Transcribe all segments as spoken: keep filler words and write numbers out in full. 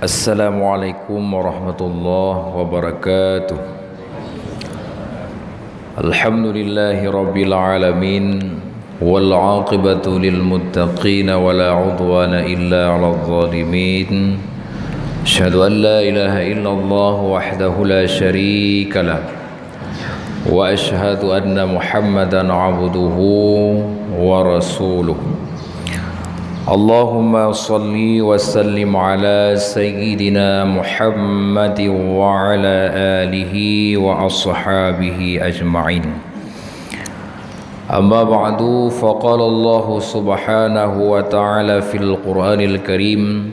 Assalamualaikum warahmatullahi wabarakatuh. Alhamdulillahi rabbil alamin. Wal aqibatu lil muttaqin wa la udwana illa 'alal zalimin. Asyhadu an la ilaha illallah wahdahu la syarika lah. Wa asyhadu anna Muhammadan abduhu wa rasuluh. Allahumma salli wa sallim ala sayyidina Muhammadin wa ala alihi wa ashabihi ajma'in. Amma ba'du, faqala Allahu subhanahu wa ta'ala fil Qur'anil Karim,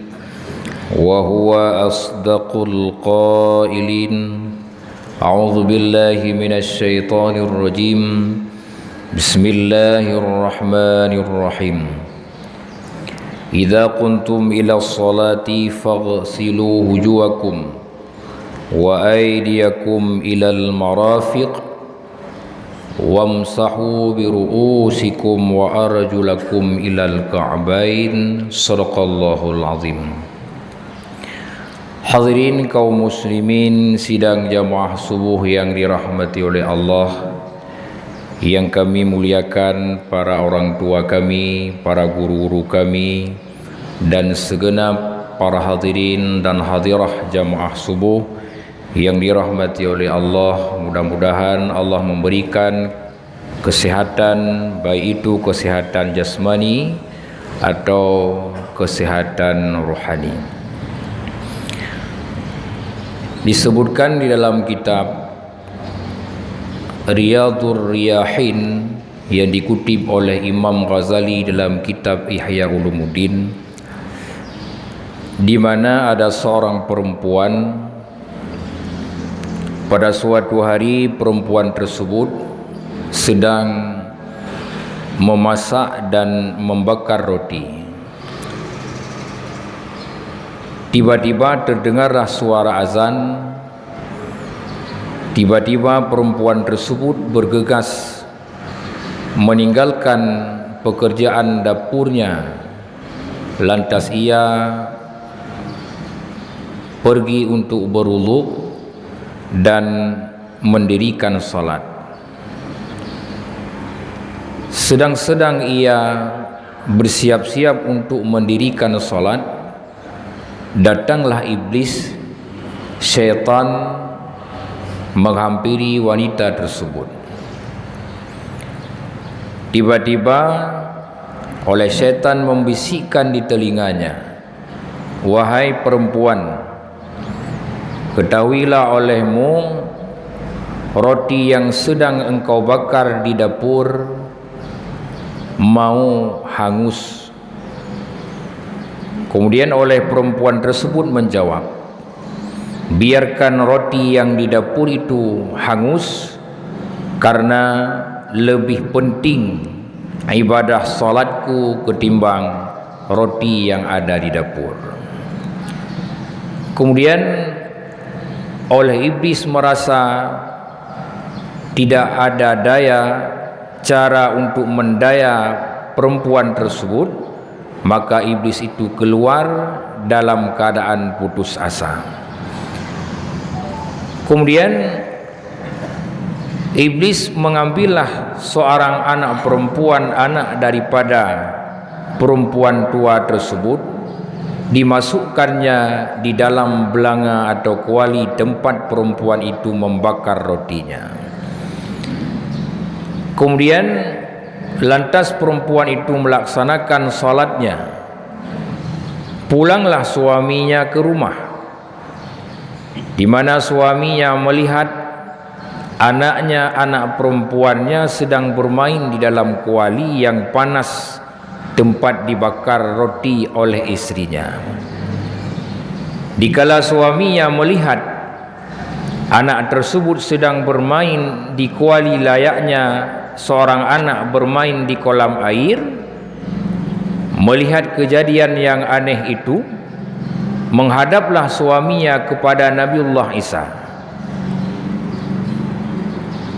wa huwa asdaqul qailin. A'udzu billahi minasy syaithanir rajim. Bismillahirrahmanirrahim. Idza qumtum ila sholati faghsilu wujuhakum wa aydiyakum ilal marafiq wamsahu bi ru'usikum wa arjulakum ilal ka'bain. Shadaqallahul azim. Hadirin kaum muslimin sidang jamaah subuh yang dirahmati oleh Allah, yang kami muliakan para orang tua kami, para guru-guru kami, dan segenap para hadirin dan hadirah jamaah subuh yang dirahmati oleh Allah. Mudah-mudahan Allah memberikan kesehatan, baik itu kesehatan jasmani atau kesehatan rohani. Disebutkan di dalam kitab Riyadhur Riyahin yang dikutip oleh Imam Ghazali dalam kitab Ihya Ulumuddin, di mana ada seorang perempuan. Pada suatu hari, perempuan tersebut sedang memasak dan membakar roti. Tiba-tiba terdengarlah suara azan. Tiba-tiba perempuan tersebut bergegas meninggalkan pekerjaan dapurnya. Lantas ia pergi untuk berwudu dan mendirikan salat. Sedang-sedang ia bersiap-siap untuk mendirikan salat, datanglah iblis, syaitan, menghampiri wanita tersebut. Tiba-tiba oleh syaitan membisikkan di telinganya, "Wahai perempuan, ketahuilah olehmu, roti yang sedang engkau bakar di dapur mau hangus." Kemudian oleh perempuan tersebut menjawab, "Biarkan roti yang di dapur itu hangus, karena lebih penting ibadah salatku ketimbang roti yang ada di dapur." Kemudian oleh iblis merasa tidak ada daya cara untuk mendaya perempuan tersebut, maka iblis itu keluar dalam keadaan putus asa. Kemudian iblis mengambillah seorang anak perempuan, anak daripada perempuan tua tersebut, dimasukkannya di dalam belanga atau kuali tempat perempuan itu membakar rotinya. Kemudian lantas perempuan itu melaksanakan salatnya. Pulanglah suaminya ke rumah, di mana suaminya melihat anaknya, anak perempuannya sedang bermain di dalam kuali yang panas tempat dibakar roti oleh istrinya. Dikala suaminya melihat anak tersebut sedang bermain di kuali layaknya seorang anak bermain di kolam air, melihat kejadian yang aneh itu, menghadaplah suaminya kepada Nabiullah Isa.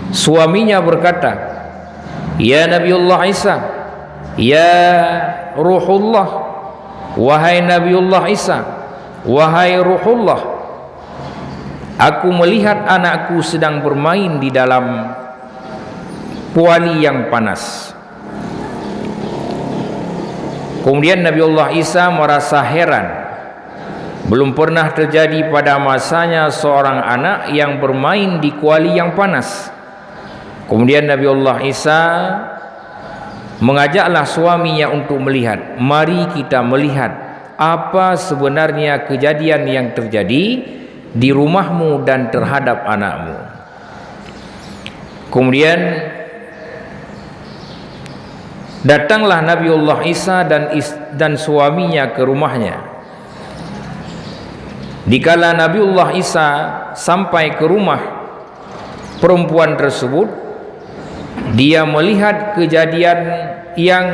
Suaminya berkata, "Ya Nabiullah Isa, ya Ruhullah, wahai Nabiullah Isa, "Wahai Ruhullah, aku melihat anakku sedang bermain di dalam kuali yang panas." Kemudian Nabiullah Isa merasa heran. Belum pernah terjadi pada masanya seorang anak yang bermain di kuali yang panas. Kemudian Nabiullah Isa mengajaklah suaminya untuk melihat. "Mari kita melihat apa sebenarnya kejadian yang terjadi di rumahmu dan terhadap anakmu." Kemudian datanglah Nabiullah Isa dan is-, dan suaminya ke rumahnya. Dikala Nabiullah Isa sampai ke rumah perempuan tersebut, dia melihat kejadian yang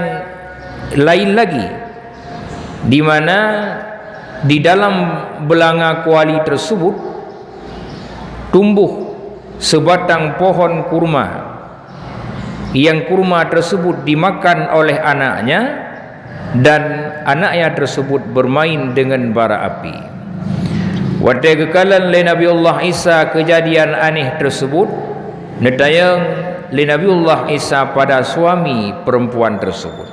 lain lagi, di mana di dalam belanga kuali tersebut tumbuh sebatang pohon kurma, yang kurma tersebut dimakan oleh anaknya, dan anaknya tersebut bermain dengan bara api. Watée geukalon lé Nabiullah Isa kejadian aneh tersebut, neutanyong lé Nabiullah Isa pada suami perempuan tersebut,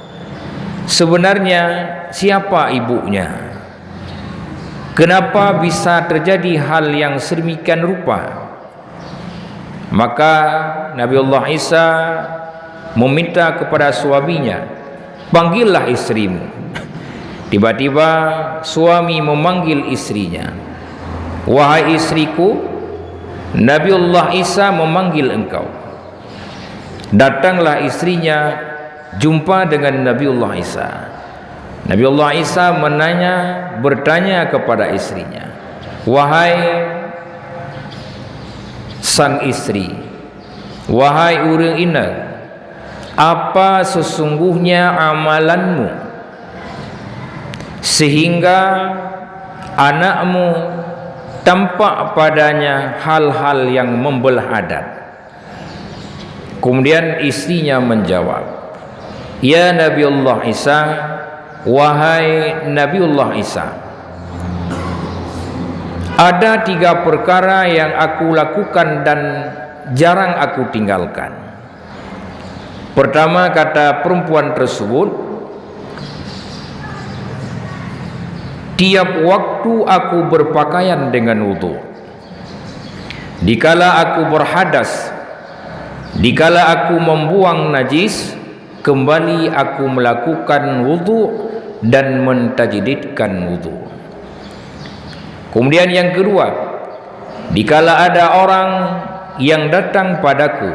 "Sebenarnya siapa ibunya? Kenapa bisa terjadi hal yang sedemikian rupa?" Maka Nabiullah Isa meminta kepada suaminya, "Panggillah istrimu." Tiba-tiba suami memanggil istrinya, "Wahai istriku, Nabiullah Isa memanggil engkau." Datanglah istrinya jumpa dengan Nabiullah Isa. Nabiullah Isa menanya, bertanya kepada istrinya, "Wahai sang istri, wahai ureuëng inong, apa sesungguhnya amalanmu sehingga anakmu tampak padanya hal-hal yang membelah adat?" Kemudian istrinya menjawab, "Ya Nabiullah Isa, wahai Nabiullah Isa, ada tiga perkara yang aku lakukan dan jarang aku tinggalkan." Pertama, kata perempuan tersebut, "Tiap waktu aku berpakaian dengan wudhu. Dikala aku berhadas, dikala aku membuang najis, kembali aku melakukan wudhu dan mentajdidkan wudhu." Kemudian yang kedua, dikala ada orang yang datang padaku,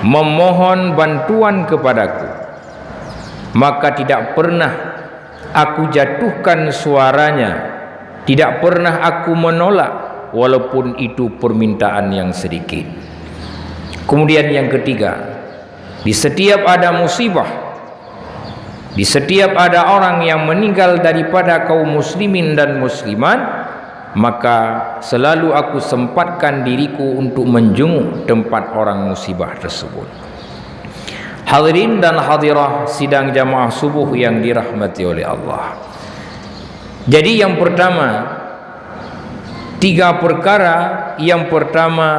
memohon bantuan kepadaku, maka tidak pernah aku jatuhkan suaranya, tidak pernah aku menolak, walaupun itu permintaan yang sedikit. Kemudian yang ketiga, di setiap ada musibah, di setiap ada orang yang meninggal daripada kaum muslimin dan muslimat, maka selalu aku sempatkan diriku untuk menjenguk tempat orang musibah tersebut. Hadirin dan hadirah sidang jamaah subuh yang dirahmati oleh Allah. Jadi yang pertama, tiga perkara. Yang pertama,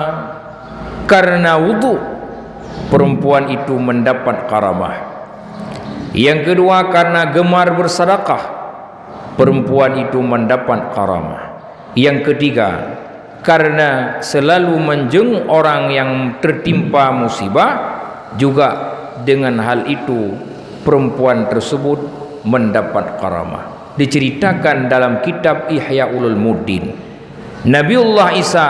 karena wudhu, perempuan itu mendapat karamah. Yang kedua, karena gemar bersedekah, perempuan itu mendapat karamah. Yang ketiga, karena selalu menjenguk orang yang tertimpa musibah, juga dengan hal itu perempuan tersebut mendapat karamah. Diceritakan dalam kitab Ihya Ulumuddin, Nabiullah Isa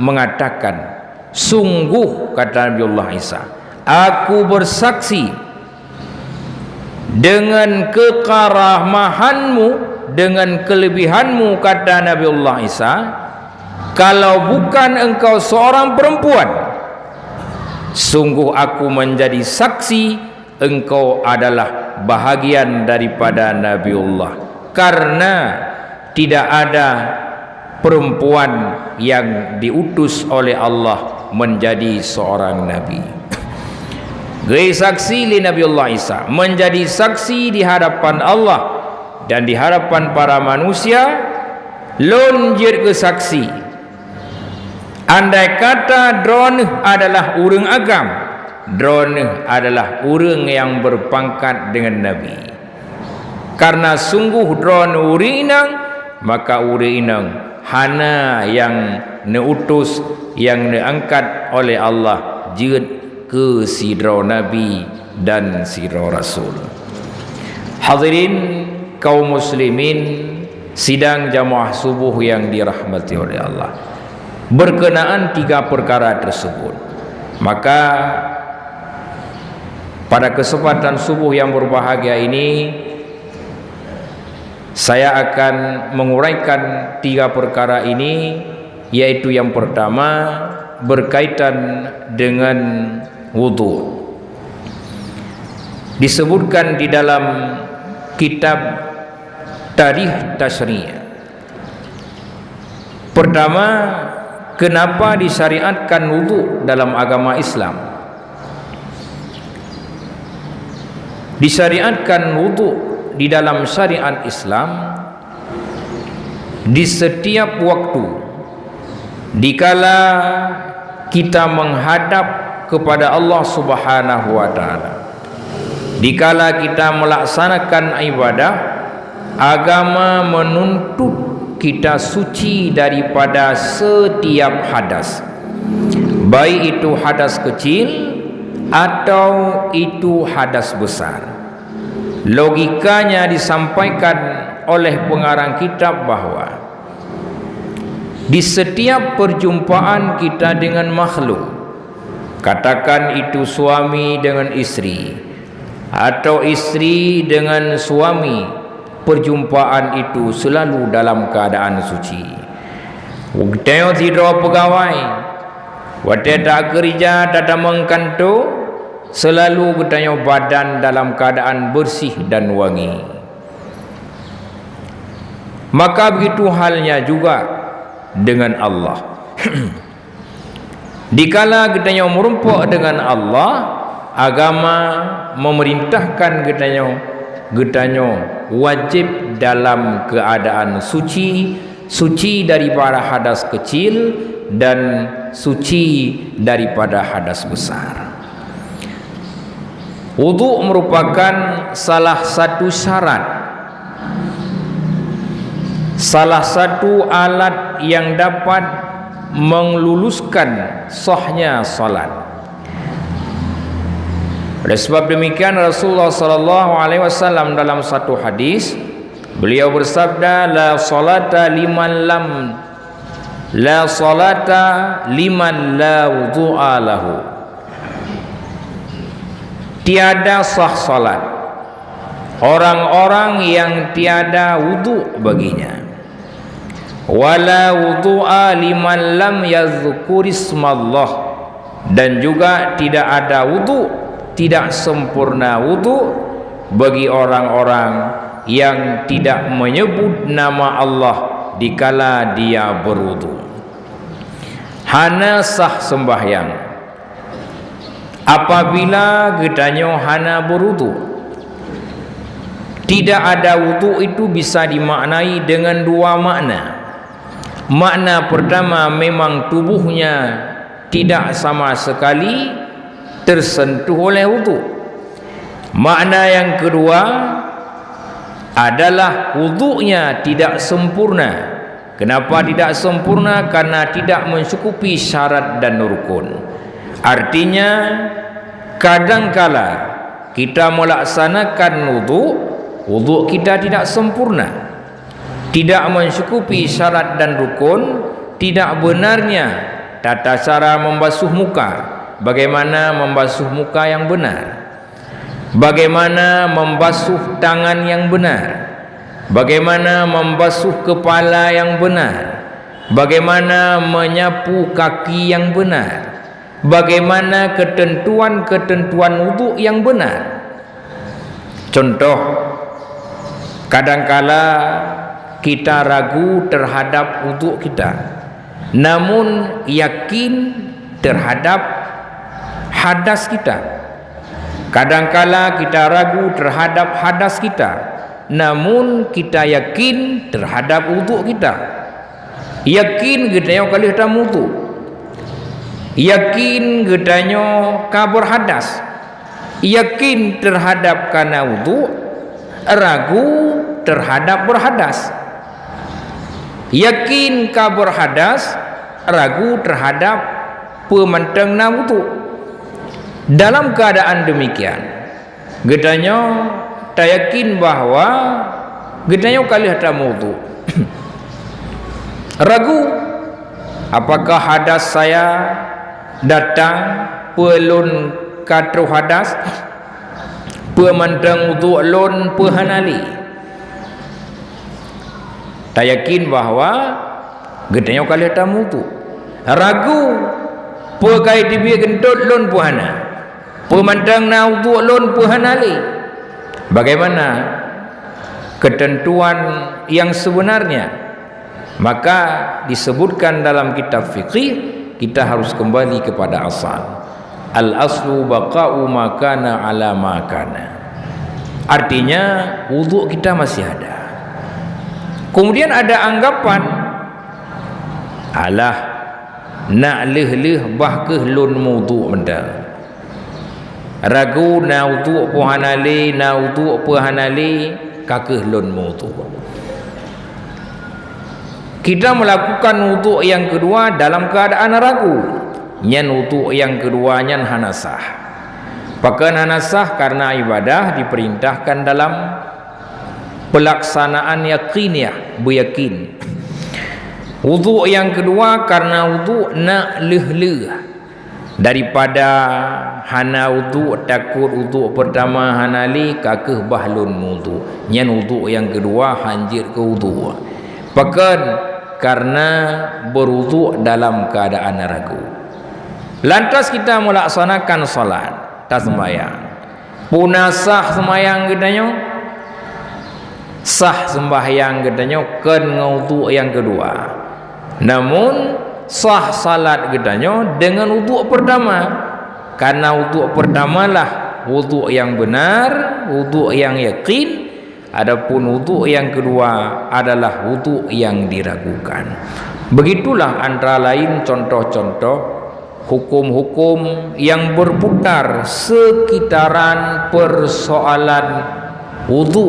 mengatakan, "Sungguh," kata Nabiullah Isa, "aku bersaksi dengan kekaramahanmu, dengan kelebihanmu," kata Nabiullah Isa, "kalau bukan engkau seorang perempuan, sungguh aku menjadi saksi engkau adalah bahagian daripada Nabiullah, karena tidak ada perempuan yang diutus oleh Allah menjadi seorang nabi." Geubri saksi lé Nabiullah Isa, menjadi saksi di hadapan Allah dan di hadapan para manusia, Lôn jeuet keu saksi, andai kata droeneuh adalah ureuëng agam, droeneuh adalah ureuëng nyang beupangkat deungon nabi. Kareuna sunggoh droeneuh ureuëng inong, maka ureuëng inong hana nyang neuutus, nyang neuangkat oleh Allah jeuet keu sidroe nabi dan sidroe rasul. Hadirin kaum muslimin, sidang jamaah subuh yang dirahmati oleh Allah. Berkenaan tiga perkara tersebut, maka pada kesempatan subuh yang berbahagia ini, saya akan menguraikan tiga perkara ini, yaitu yang pertama berkaitan dengan wudhu. Disebutkan di dalam kitab Tarikh Tasyri'. Pertama, kenapa disyariatkan wudhu dalam agama Islam? Disyariatkan wudhu di dalam syariat Islam di setiap waktu, dikala kita menghadap kepada Allah Subhanahu wa Ta'ala, dikala kita melaksanakan ibadah, agama menuntut kita suci daripada setiap hadas, baik itu hadas kecil atau itu hadas besar. Logikanya disampaikan oleh pengarang kitab bahwa di setiap perjumpaan kita dengan makhluk, katakan itu suami dengan istri atau istri dengan suami, perjumpaan itu selalu dalam keadaan suci. Geutanyoe sidroe peugawai, watée takeurija tatamong kantô, selalu geutanyoe badan dalam keadaan bersih dan wangi. Maka begitu halnya juga dengan Allah. Dikala geutanyoe meurumpok dengan Allah, agama memerintahkan geutanyoe, geutanyoe wajéb dalam keuadaan suci, suci daripada hadas kecil dan suci daripada hadas besar. Wudhu merupakan salah satu syarat, salah satu alat yang dapat meluluskan sahnya salat. Oleh sebab demikian, Rasulullah sallallahu alaihi wasallam dalam satu hadis, beliau bersabda, "La salata liman lam, la salata liman la wudhu'a lahu." Tiada sah salat orang-orang yang tiada wudhu baginya. "Wala wudhu'a liman lam yadhkurismallah." Dan juga tidak ada wudhu, tidak sempurna wudhu bagi orang-orang yang tidak menyebut nama Allah dikala dia berwudhu. Hana sah sembahyang apabila geutanyoe hana berwudhu. Tidak ada wudhu itu bisa dimaknai dengan dua makna. Makna pertama, memang tubuhnya tidak sama sekali tersentuh oleh wudhu. Makna yang kedua adalah wudhunya tidak sempurna. Kenapa tidak sempurna? Karena tidak mencukupi syarat dan rukun. Artinya, kadangkala kita melaksanakan wudhu, wudhu kita tidak sempurna, tidak mencukupi syarat dan rukun, tidak benarnya tata cara membasuh muka, bagaimana membasuh muka yang benar, bagaimana membasuh tangan yang benar, bagaimana membasuh kepala yang benar, bagaimana menyapu kaki yang benar, bagaimana ketentuan-ketentuan wudhu yang benar. Contoh, kadangkala kita ragu terhadap wudhu kita, namun yakin terhadap hadas kita. Kadangkala kita ragu terhadap hadas kita, namun kita yakin terhadap wudhu kita. Yakin geutanyoe ka lheueh tameuwudhu. Yakin geutanyoe ka beurhadas. Yakin teuhadab ka na wudhu, ragu teuhadab beurhadas. Yakin ka beurhadas, ragu teuhadab peue mantong na wudhu. Dalam keuadaan deumikian, geutanyoe tayakin bahwa geutanyoe ka lheueh tameuwudhu. Ragu, apakah hadas saya datang, peue lôn ka troh hadas, peue mantong wudhu lôn peue hana lé. Tayakin bahwa geutanyoe ka lheueh tameuwudhu. Ragu, peue ka jiteubiet geuntot lôn peue hana. Peue mantong na wudhu lôn peue hana lé. Bagaimana ketentuan yang sebenarnya? Maka disebutkan dalam kitab fikih, kita harus kembali kepada asal. Al-aslu baqa'u ma kana ala ma kana. Artinya, wudhu kita masih ada. Kemudian ada anggapan, "Alah, nak lheueh-lheueh bah kheueh lôn meuwudhu mantong. Ragu na wudhu peue hana lé, na wudhu peue hana lé, ka kheueh lôn meuwudhu." Kita melakukan wudhu yang kedua dalam keadaan ragu. Nyan wudhu yang kedua nyan hana sah. Pakon hana sah? Karena ibadah diperintahkan dalam pelaksanaan yaqiniyah, beuyakin. Wudhu yang kedua karena wudhu nak lheueh-lheueh. Daripada hana wudhu, takot wudhu pertama hana lé, ka kheueh bah lôn meuwudhu. Nyan wudhu nyang keudua hanjeuet keu wudhu. Pakon? Karena berwudhu dalam keadaan ragu. Lantas kita melaksanakan salat, taseumbahyang. Peue na sah seumayang geutanyoe? Sah seumbahyang geutanyoe kon ngon wudhu nyang keudua. Namun, sah salat geutanyoe deungon wudhu peurtama. Karena wudhu peurtamalah wudhu nyang beunar, wudhu nyang yakin, adapun wudhu nyang keudua adalah wudhu nyang diragukan. Begitulah antara lain contoh-contoh hukum-hukum yang berputar sekitaran persoalan wudhu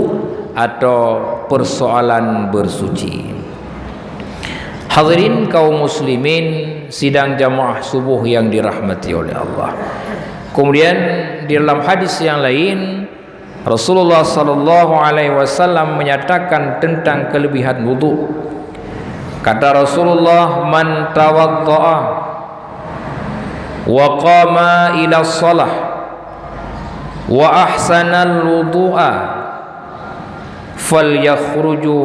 atau persoalan bersuci. Hadirin kaum muslimin, sidang jamaah subuh yang dirahmati oleh Allah. Kemudian, di dalam hadis yang lain, Rasulullah sallallahu alaihi wasallam menyatakan tentang kelebihan wudhu. Kata Rasulullah, "Man tawadda'a wa qama ila shalah wa ahsanal wudu'a falyakhruju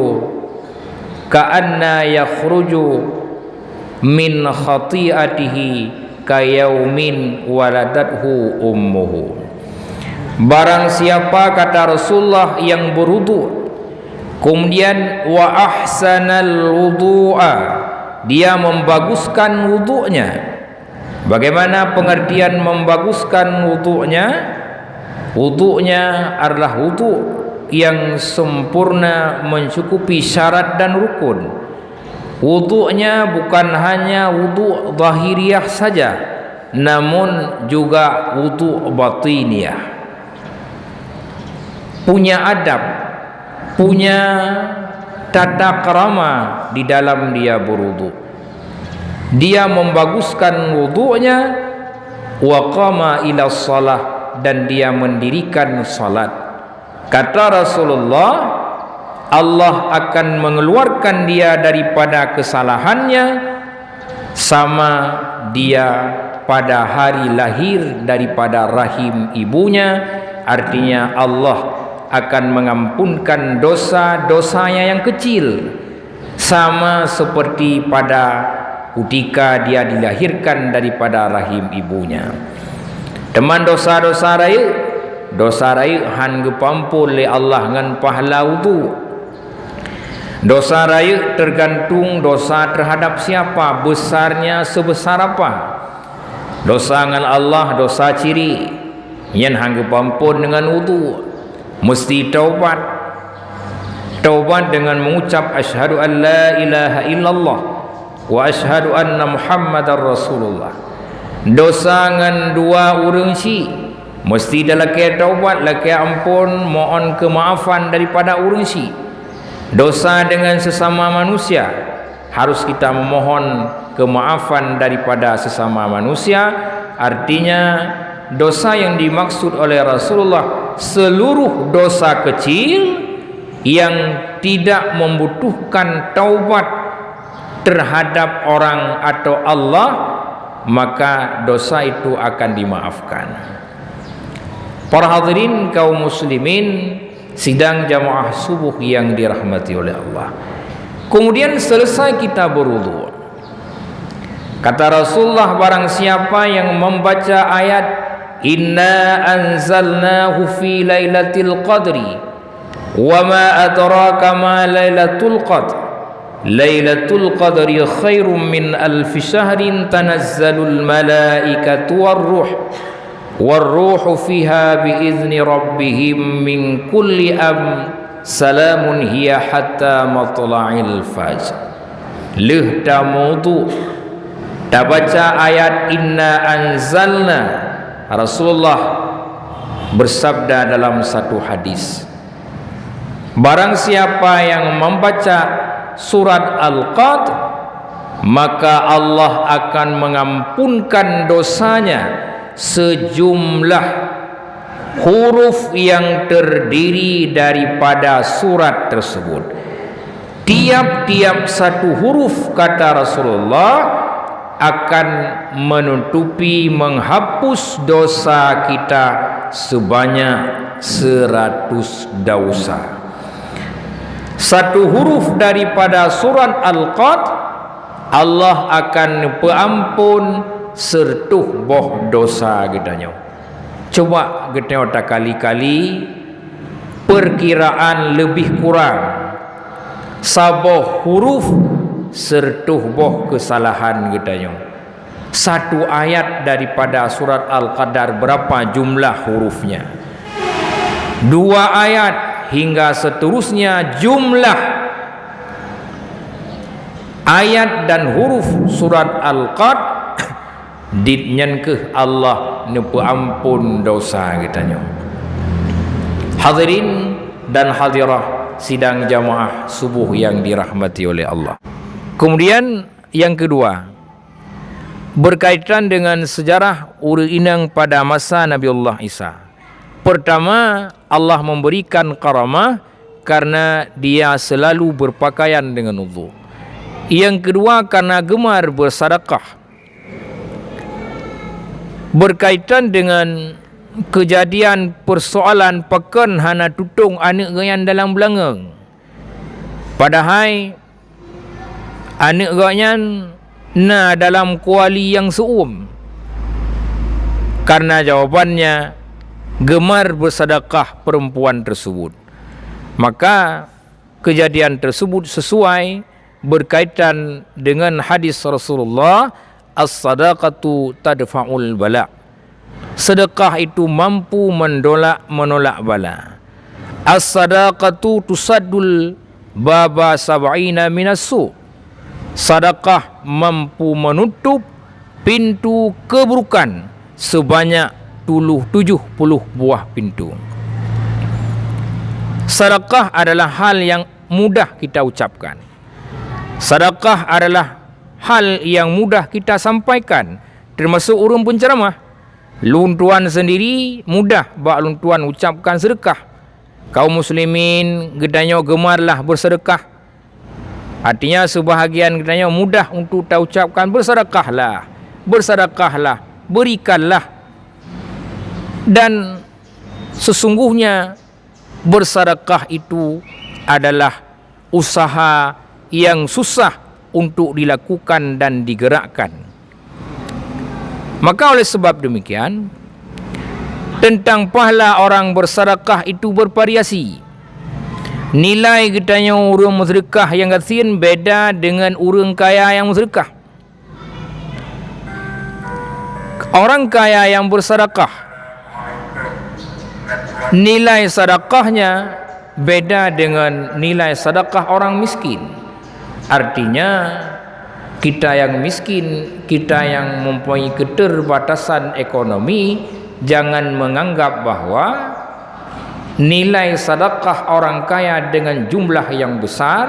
ka'anna yakhruju min khati'atihi kayaumin waladathu ummuhu." Barang siapa, kata Rasulullah, yang berwudhu, kemudian wa ahsanal wudu'a, dia membaguskan wudhunya. Bagaimana pengertian membaguskan wudhunya? Wudhunya adalah wudhu yang sempurna, mencukupi syarat dan rukun. Wudhunya bukan hanya wudhu zahiriah saja, namun juga wudhu batiniah. Punya adab, punya tata krama di dalam dia berwudhu. Dia membaguskan wudhunya, wa qama ila shalah, dan dia mendirikan salat. Kata Rasulullah, Allah akan mengeluarkan dia daripada kesalahannya sama dia pada hari lahir daripada rahim ibunya, artinya Allah akan mengampunkan dosa-dosanya yang kecil, sama seperti pada kutika dia dilahirkan daripada rahim ibunya. Teuma dosa-dosa rayeuk, dosa rayeuk han geupeuampon lé Allah ngon pahala wudhu. Dosa rayeuk tergantung dosa terhadap siapa, besarnya sebesar apa. Dosa ngon Allah, dosa cirik, nyan han geupeuampon deungon wudhu. Meusti taubat. Taubat deungon mengucap, "Asyhadu an la ilaha illallah." Wa asyhadu anna Muhammadar Rasulullah. Dosa ngon dua ureuëng syiek, meusti talakée taubat, lakée amphon, mohon keumaafan daripada ureuëng syiek. Dosa dengan sesama manusia, harus kita memohon kemaafan daripada sesama manusia. Artinya, dosa yang dimaksud oleh Rasulullah seluruh dosa kecil yang tidak membutuhkan taubat terhadap orang atau Allah, maka dosa itu akan dimaafkan. Para hadirin kaum muslimin, sidang jamaah subuh yang dirahmati oleh Allah. Kemudian selesai kita berwudu. Kata Rasulullah, barang siapa yang membaca ayat, "Inna anzalnahu fi lailatul qadri, wa ma adraka ma lailatul qadr, lailatul qadri khairum min alfi syahrin, tanazzalul malaikatu war ruh, war ruhu fiha bi izni rabbihim min kulli am, salamun hiya hatta matla'il fajr." Lheueh tameuwudu, tabaca ayat "Inna anzalna", Rasulullah bersabda dalam satu hadis, "Barang siapa yang membaca surat Al-Qadr, maka Allah akan mengampunkan dosanya sejumlah huruf yang terdiri daripada surat tersebut. Tiap-tiap satu huruf," kata Rasulullah, "akan menutupi, menghapus dosa kita sebanyak seratus dosa." Satu huruf daripada surat Al-Qadr, Allah akan peuampon seureutôh boh dosa geutanyoe. Cuba geutanyoe takali-kali, peukiraan leubeh kurang saboh huruf seureutôh boh keusalahan geutanyoe. Satu ayat daripada surat Al-Qadar, berapa jumlah hurufnya? Dua ayat hingga seterusnya, jumlah ayat dan huruf surat Al-Qadr, dit nyan keuh Allah neupeuampon dosa geutanyoe. Hadirin dan hadirah sidang jamaah subuh yang dirahmati oleh Allah. Kemudian yang kedua, berkaitan dengan sejarah ureuëng inong pada masa Nabiullah Isa. Pertama, Allah memberikan karamah karena dia selalu berpakaian dengan wudu. Yang kedua, karena gemar bersedekah. Berkaitan dengan kejadian persoalan pakon hana tutong aneuëk geuhnyan dalam beulangöng, padahai aneuëk geuhnyan na dalam kuali nyang seu-uem. Karena jawabannya gemar bersedekah perempuan tersebut. Maka kejadian tersebut sesuai berkaitan dengan hadis Rasulullah, "As-sadaqatu tadfa'ul bala." Sedekah itu mampu mendolak, menolak bala. "As-sadaqatu tusaddul baba sab'ina minas su." Sedekah mampu menutup pintu keburukan sebanyak tujuh puluh buah pintu. Sedekah adalah hal yang mudah kita ucapkan. Sedekah adalah hal yang mudah kita sampaikan, termasuk ureuëng penceramah. Lôn tuan sendiri mudah bak lôn tuan ucapkan sedekah. Kaum muslimin geutanyoe gemarlah bersedekah. Artinya, sebahagian geutanyoe mudah untuk taucapkan, "Bersedekahlah, bersedekahlah, berikanlah." Dan sesungguhnya bersedekah itu adalah usaha yang susah untuk dilakukan dan digerakkan. Maka oleh sebab demikian, tentang pahala orang bersedekah itu bervariasi. Nilai geutanyoe ureuëng meusedekah nyang gasien beda dengan ureuëng kaya nyang meusedekah. Orang kaya yang bersedekah, nilai sedekahnya beda dengan nilai sedekah orang miskin. Artinya, Kita yang miskin, kita yang mempunyai keterbatasan ekonomi, jangan menganggap bahwa nilai sedekah orang kaya dengan jumlah yang besar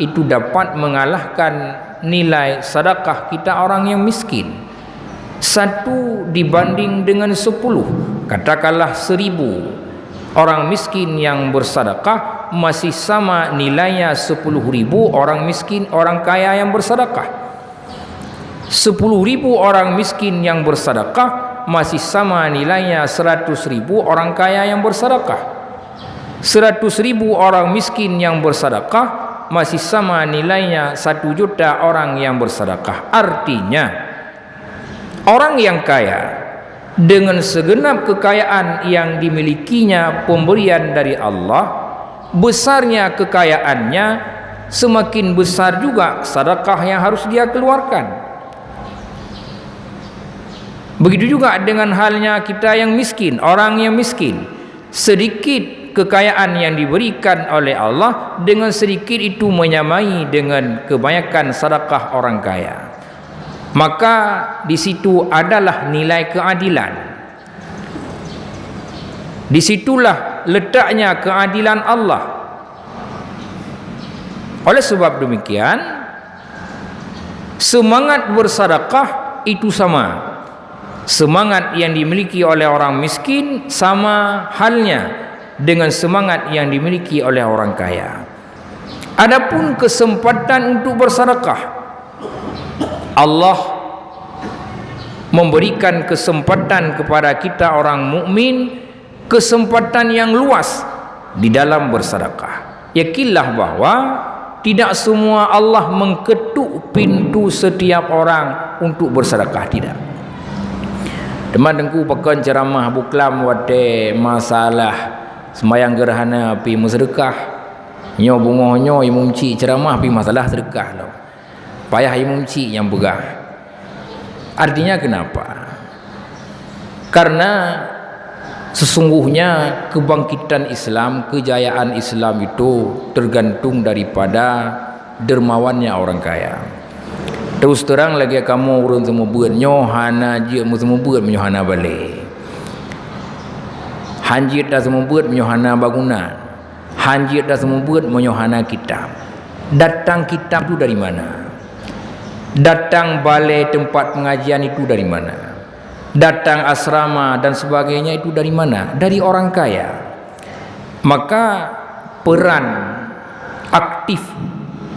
itu dapat mengalahkan nilai sedekah kita orang yang miskin. Satu dibanding dengan sepuluh, katakanlah seribu. Orang miskin yang bersedekah masih sama nilainya sepuluh ribu orang miskin, orang kaya yang bersedekah. Sepuluh ribu orang miskin yang bersedekah masih sama nilainya seratus ribu orang kaya yang bersedekah. Seratus ribu orang miskin yang bersedekah masih sama nilainya satu juta orang yang bersedekah. Artinya, orang yang kaya, dengan segenap kekayaan yang dimilikinya pemberian dari Allah, besarnya kekayaannya, semakin besar juga sedekah yang harus dia keluarkan. Begitu juga dengan halnya kita yang miskin, orang yang miskin. Sedikit kekayaan yang diberikan oleh Allah, dengan sedikit itu menyamai dengan kebanyakan sedekah orang kaya. Maka di situ adalah nilai keadilan. Di situlah letaknya keadilan Allah. Oleh sebab demikian, semangat bersedekah itu sama. Semangat yang dimiliki oleh orang miskin sama halnya dengan semangat yang dimiliki oleh orang kaya. Adapun kesempatan untuk bersedekah, Allah memberikan kesempatan kepada kita orang mukmin, kesempatan yang luas di dalam bersedekah. Yakinlah bahwa tidak semua Allah mengketuk pintu setiap orang untuk bersedekah, tidak. Teuma Teungku pakon ceramah buklam watée masalah sembahyang gerhana pi meusedekah. Nyoe beungoh nyoe imum cik ceramah pi masalah sedekah lom. Payah imum cik nyang peugah. Artinya kenapa? Karena sesungguhnya kebangkitan Islam, kejayaan Islam itu tergantung daripada dermawannya orang kaya. Terus terang lagée kamoe ureuëng seumeubeuet nyoe hana jeuet meuseumeubeuet meunyoe hana balée. Han jeuet taseumeubeuet meunyoe hana bangunan. Han jeuet taseumeubeuet meunyoe hana kitab. Datang kitab itu dari mana? Datang balée tempat pengajian itu dari mana? Datang asrama dan sebagainya itu dari mana? Dari orang kaya. Maka peran aktif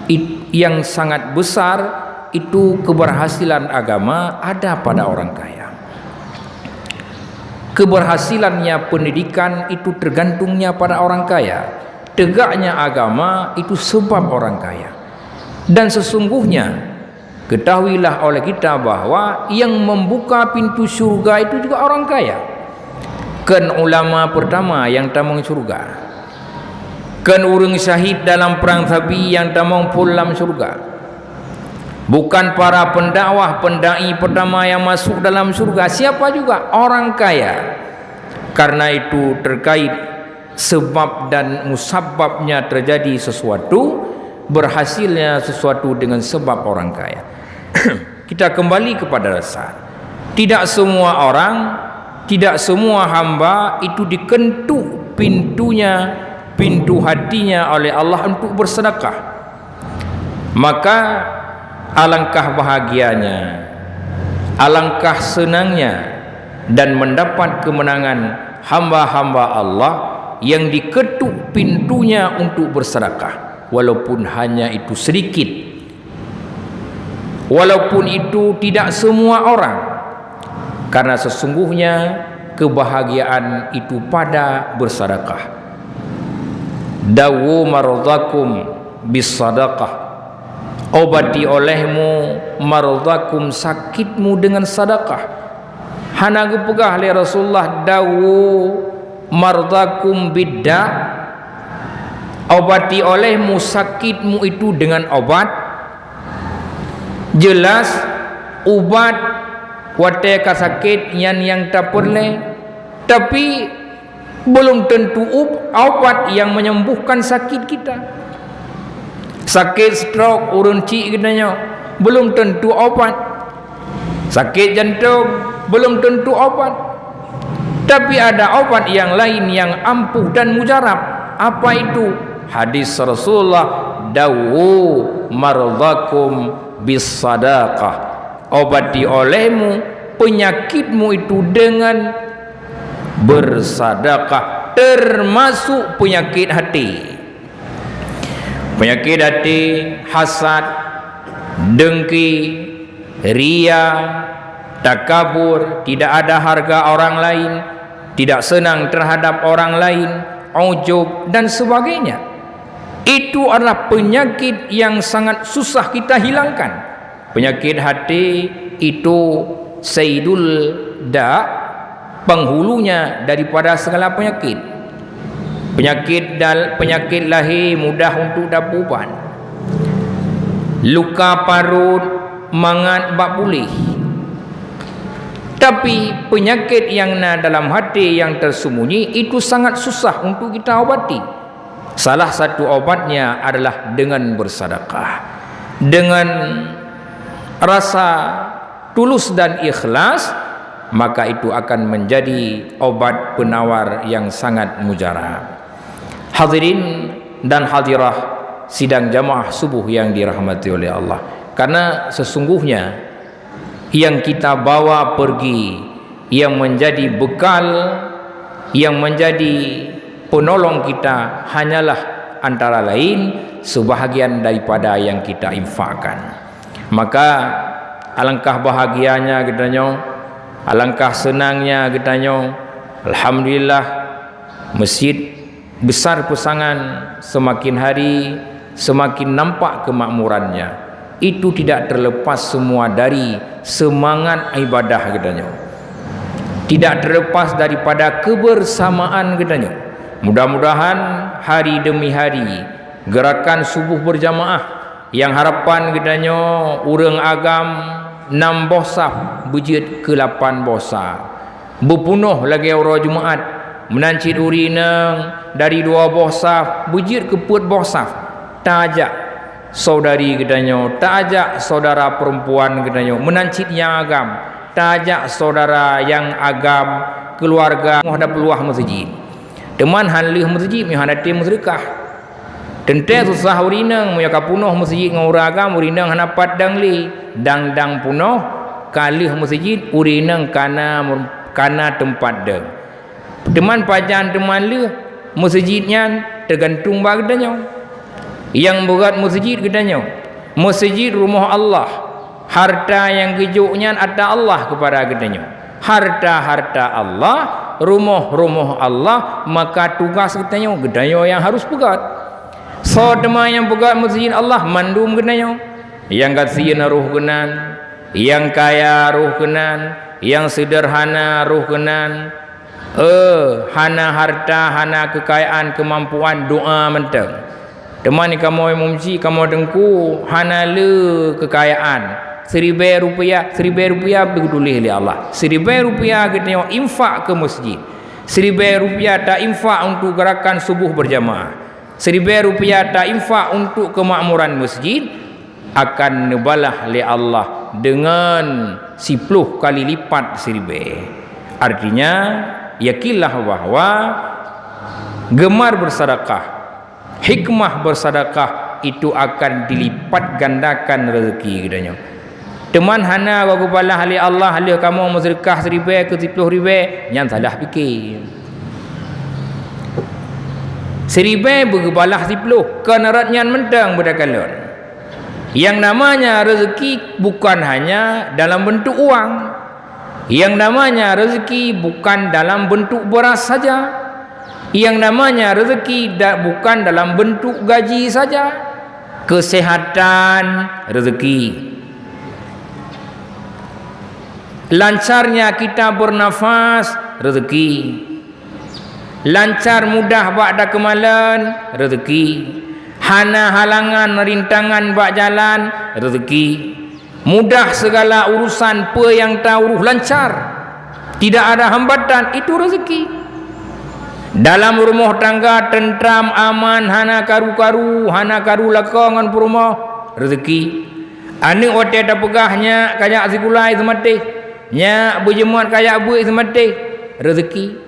it-, yang sangat besar itu keberhasilan agama ada pada orang kaya. Keberhasilannya pendidikan itu tergantungnya pada orang kaya. Tegaknya agama itu sebab orang kaya. Dan sesungguhnya, ketahuilah oleh kita bahwa yang membuka pintu syurga itu juga orang kaya. Kan ulama pertama yang tamong syurga. Kan ureuëng syahid dalam perang sabi yang tamong phon lam syurga. Bukan para pendakwah, pendai pertama yang masuk dalam syurga. Siapa juga? Orang kaya. Karena itu terkait sebab dan musababnya terjadi sesuatu, berhasilnya sesuatu dengan sebab orang kaya. Kita kembali kepada dasar. Tidak semua orang, tidak semua hamba itu dikentuk pintunya, pintu hatinya oleh Allah untuk bersedekah. Maka alangkah bahagianya, alangkah senangnya dan mendapat kemenangan hamba-hamba Allah yang diketuk pintunya untuk bersedekah, walaupun hanya itu sedikit, walaupun itu tidak semua orang, karena sesungguhnya kebahagiaan itu pada bersedekah. Dawu mardakum bisadaqah. Obati olehmu mardakum, sakitmu, dengan sedekah. Hana geupeugah lé Rasulullah, "Dawu mardakum bidda." Obati olehmu sakitmu itu dengan obat. Jelas, ubat watée ka sakét nyan nyang tapeureulée, tapi belum tentu ub-, obat yang menyembuhkan sakit kita. Sakét stroke ureuëng cik geutanyoe, belum tentu obat. Sakit jantung belum tentu obat. Tapi ada obat yang lain yang ampuh dan mujarab. Apa itu? Hadis Rasulullah, "Dawu mardhakum bis sadaqah." Obati olehmu penyakitmu itu dengan bersedekah, termasuk penyakit hati. Penyakit hati, hasad, dengki, ria, takabur, tidak ada harga orang lain, tidak senang terhadap orang lain, ujub, dan sebagainya. Itu adalah penyakit yang sangat susah kita hilangkan. Penyakit hati itu sayyidul da, penghulunya daripada segala penyakit. Penyakit dal-, penyakit lahé mudah untuk tapuban. Luka parot mangat bak puléh. Tapi penyakit yang na dalam hati yang tersembunyi itu sangat susah untuk kita obati. Salah satu obatnya adalah dengan bersedekah. Dengan rasa tulus dan ikhlas, maka itu akan menjadi obat penawar yang sangat mujarab. Hadirin dan hadirah sidang jamaah subuh yang dirahmati oleh Allah. Karena sesungguhnya yang kita bawa pergi, yang menjadi bekal, yang menjadi penolong kita hanyalah antara lain sebahagian daripada yang kita infakkan. Maka alangkah bahagianya geutanyoe, alangkah senangnya geutanyoe. Alhamdulillah, masjid Besar peusangan, semakin hari semakin nampak kemakmurannya. Itu tidak terlepas semua dari semangat ibadah geutanyoe. Tidak terlepas daripada kebersamaan geutanyoe. Mudah-mudahan hari demi hari gerakan subuh berjamaah nyang harapan geutanyoe ureuëng agam nam boh saf beujeuet keu lapan boh saf. Beupunoh lagée uroe Jumaat, meunan cit ureuëng inong dari dua boh saf beujeuet keu peuet boh saf. Taajak saudari geutanyoe, taajak saudara perempuan geutanyoe, meunan cit nyang agam, taajak saudara nyang agam, keuluwarga, moh da peuluwah meuseujid. Teuma han lheueh meuseujid, meuhan até meuseudeukah. Teuntée susah ureuëng inong, meunyoe ka punoh meuseujid ngon ureuëng agam, ureuëng inong hana pat dang lé. Dang-dang punoh, ka lheueh meuseujid, ureuëng inong kana, kana teumpat dang. Teuma pajan teuma lheueh meuseujid nyan teugantung bak geutanyoe. Nyang beugét meuseujid geutanyoe. Meuseujid rumoh Allah. Harta nyang geujok nyan ata Allah keupada geutanyoe. Harta-harta Allah, rumoh-rumoh Allah, maka tugaih geutanyoe, geutanyoe nyang harôh peugét. Soe teuma nyang peugét meuseujid Allah? Mandum geutanyoe. Nyang gasien roh keunan, nyang kaya roh keunan, nyang seudeurhana roh keunan, Eh, hana harta, hana keukayaan, keumampuan, doa mantong. Teuma kamoe meuji, kamoe teungku, hana le keukayaan. Siribée rupiah, siribée rupiah geutuléh lé Allah. Siribée rupiah geutanyoe infak keu meuseujid. Siribée rupiah ta-infak untuk gerakan subuh berjamaah. Siribée rupiah ta-infak untuk keumakmuran meuseujid, akan neubalah lé Allah deungon siploh kali lipat siribée. Artinya, yakinlah bahwa gemar bersedekah, hikmah bersedekah itu akan dilipat gandakan rezeki geutanyoe. Teuma hana geubalah lé Allah lheueh kamoe meuseudeukah siribée keu siploh ribée, nyan salah pike. Siribée beugeubalah siploh, kon rot nyan mantong beudakalon. Yang namanya rezeki bukan hanya dalam bentuk uang. Yang namanya rezeki bukan dalam bentuk beras saja. Yang namanya rezeki da-, bukan dalam bentuk gaji saja. Kesehatan, rezeki. Lancarnya kita bernafas, rezeki. Lancar mudah bak dakeumalon, rezeki. Hana halangan rintangan bak jalan, rezeki. Mudah segala urusan peue nyang ta uroh lancar. Tidak ada hambatan, itu rezeki. Dalam rumoh tangga tentram, aman, hana karu-karu, hana karu lakoe ngon peurumoh, rezeki. Aneuk watée tapeugah nyak kajak sikula seumaté, nyak beujeumat kajak beuet seumaté, rezeki.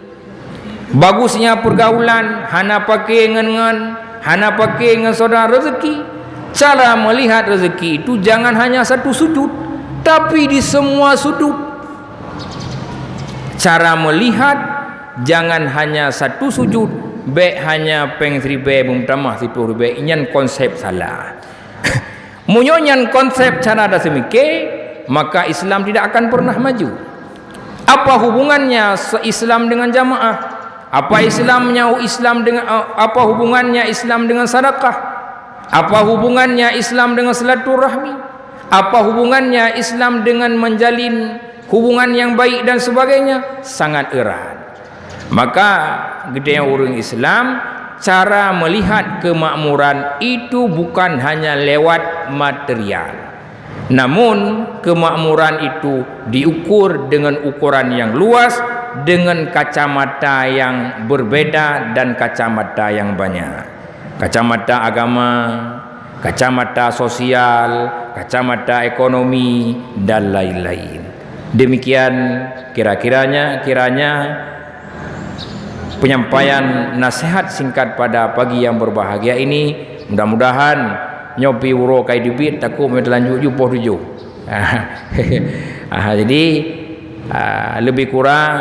Bagusnya pergaulan, hana paké ngon-ngon, hana paké ngon saudara, rezeki. Cara melihat rezeki itu jangan hanya satu sudut, tapi di semua sudut. Cara melihat jangan hanya satu sudut, bék hanya péng siribée beumeutamah siploh ribée, nyan konsep salah. Meunyoe nyan konsep cara daseumiké, maka Islam tidak akan pernah maju. Apa hubungannya se-, Islam dengan jamaah? Apa Islamnya Islam dengan, eh, apa hubungannya Islam dengan sedekah? Apa hubungannya Islam dengan silaturahmi? Apa hubungannya Islam dengan menjalin hubungan yang baik dan sebagainya? Sangat erat. Maka geutanyoe ureuëng Islam, cara melihat kemakmuran itu bukan hanya lewat material. Namun, kemakmuran itu diukur dengan ukuran yang luas, dengan kacamata yang berbeda dan kacamata yang banyak. Kacamata agama, kacamata sosial, kacamata ekonomi, dan lain-lain. Demikian kira-kiranya, kiranya penyampaian nasihat singkat pada pagi yang berbahagia ini. Mudah-mudahan nyoe pih uroe ka teubiet, takot meu teulanjut ju poh tujoh. Ah, jadi, ah, lebih kurang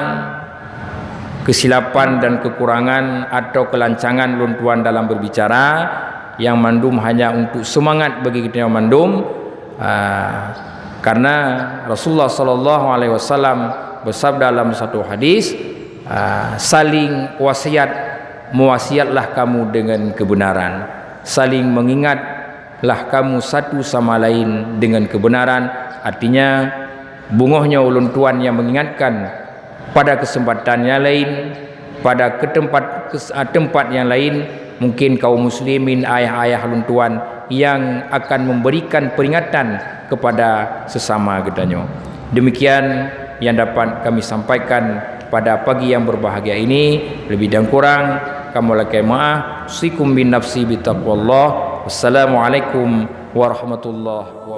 kesilapan dan kekurangan atau kelancangan lôn tuan dalam berbicara, yang mandum hanya untuk semangat bagi kita mandum. Ah, karena Rasulullah sallallahu alaihi wasallam bersabda dalam satu hadis, ah, "Saling wasiat, mewasiatlah kamu dengan kebenaran. Saling mengingatlah kamu satu sama lain dengan kebenaran." Artinya, beungoh nyoe ulôn tuan nyang mengingatkan pada kesempatan yang lain, pada ke tempat, kes-, ah, tempat yang lain, mungkin kaum muslimin, ayah-ayah lôn tuan yang akan memberikan peringatan kepada sesama geutanyoe. Demikian yang dapat kami sampaikan pada pagi yang berbahagia ini. Lebih dan kurang, kamoe lakée meu'ah. Usikum bin nafsi bitaqwallah. Wassalamualaikum warahmatullahi wabarakatuh.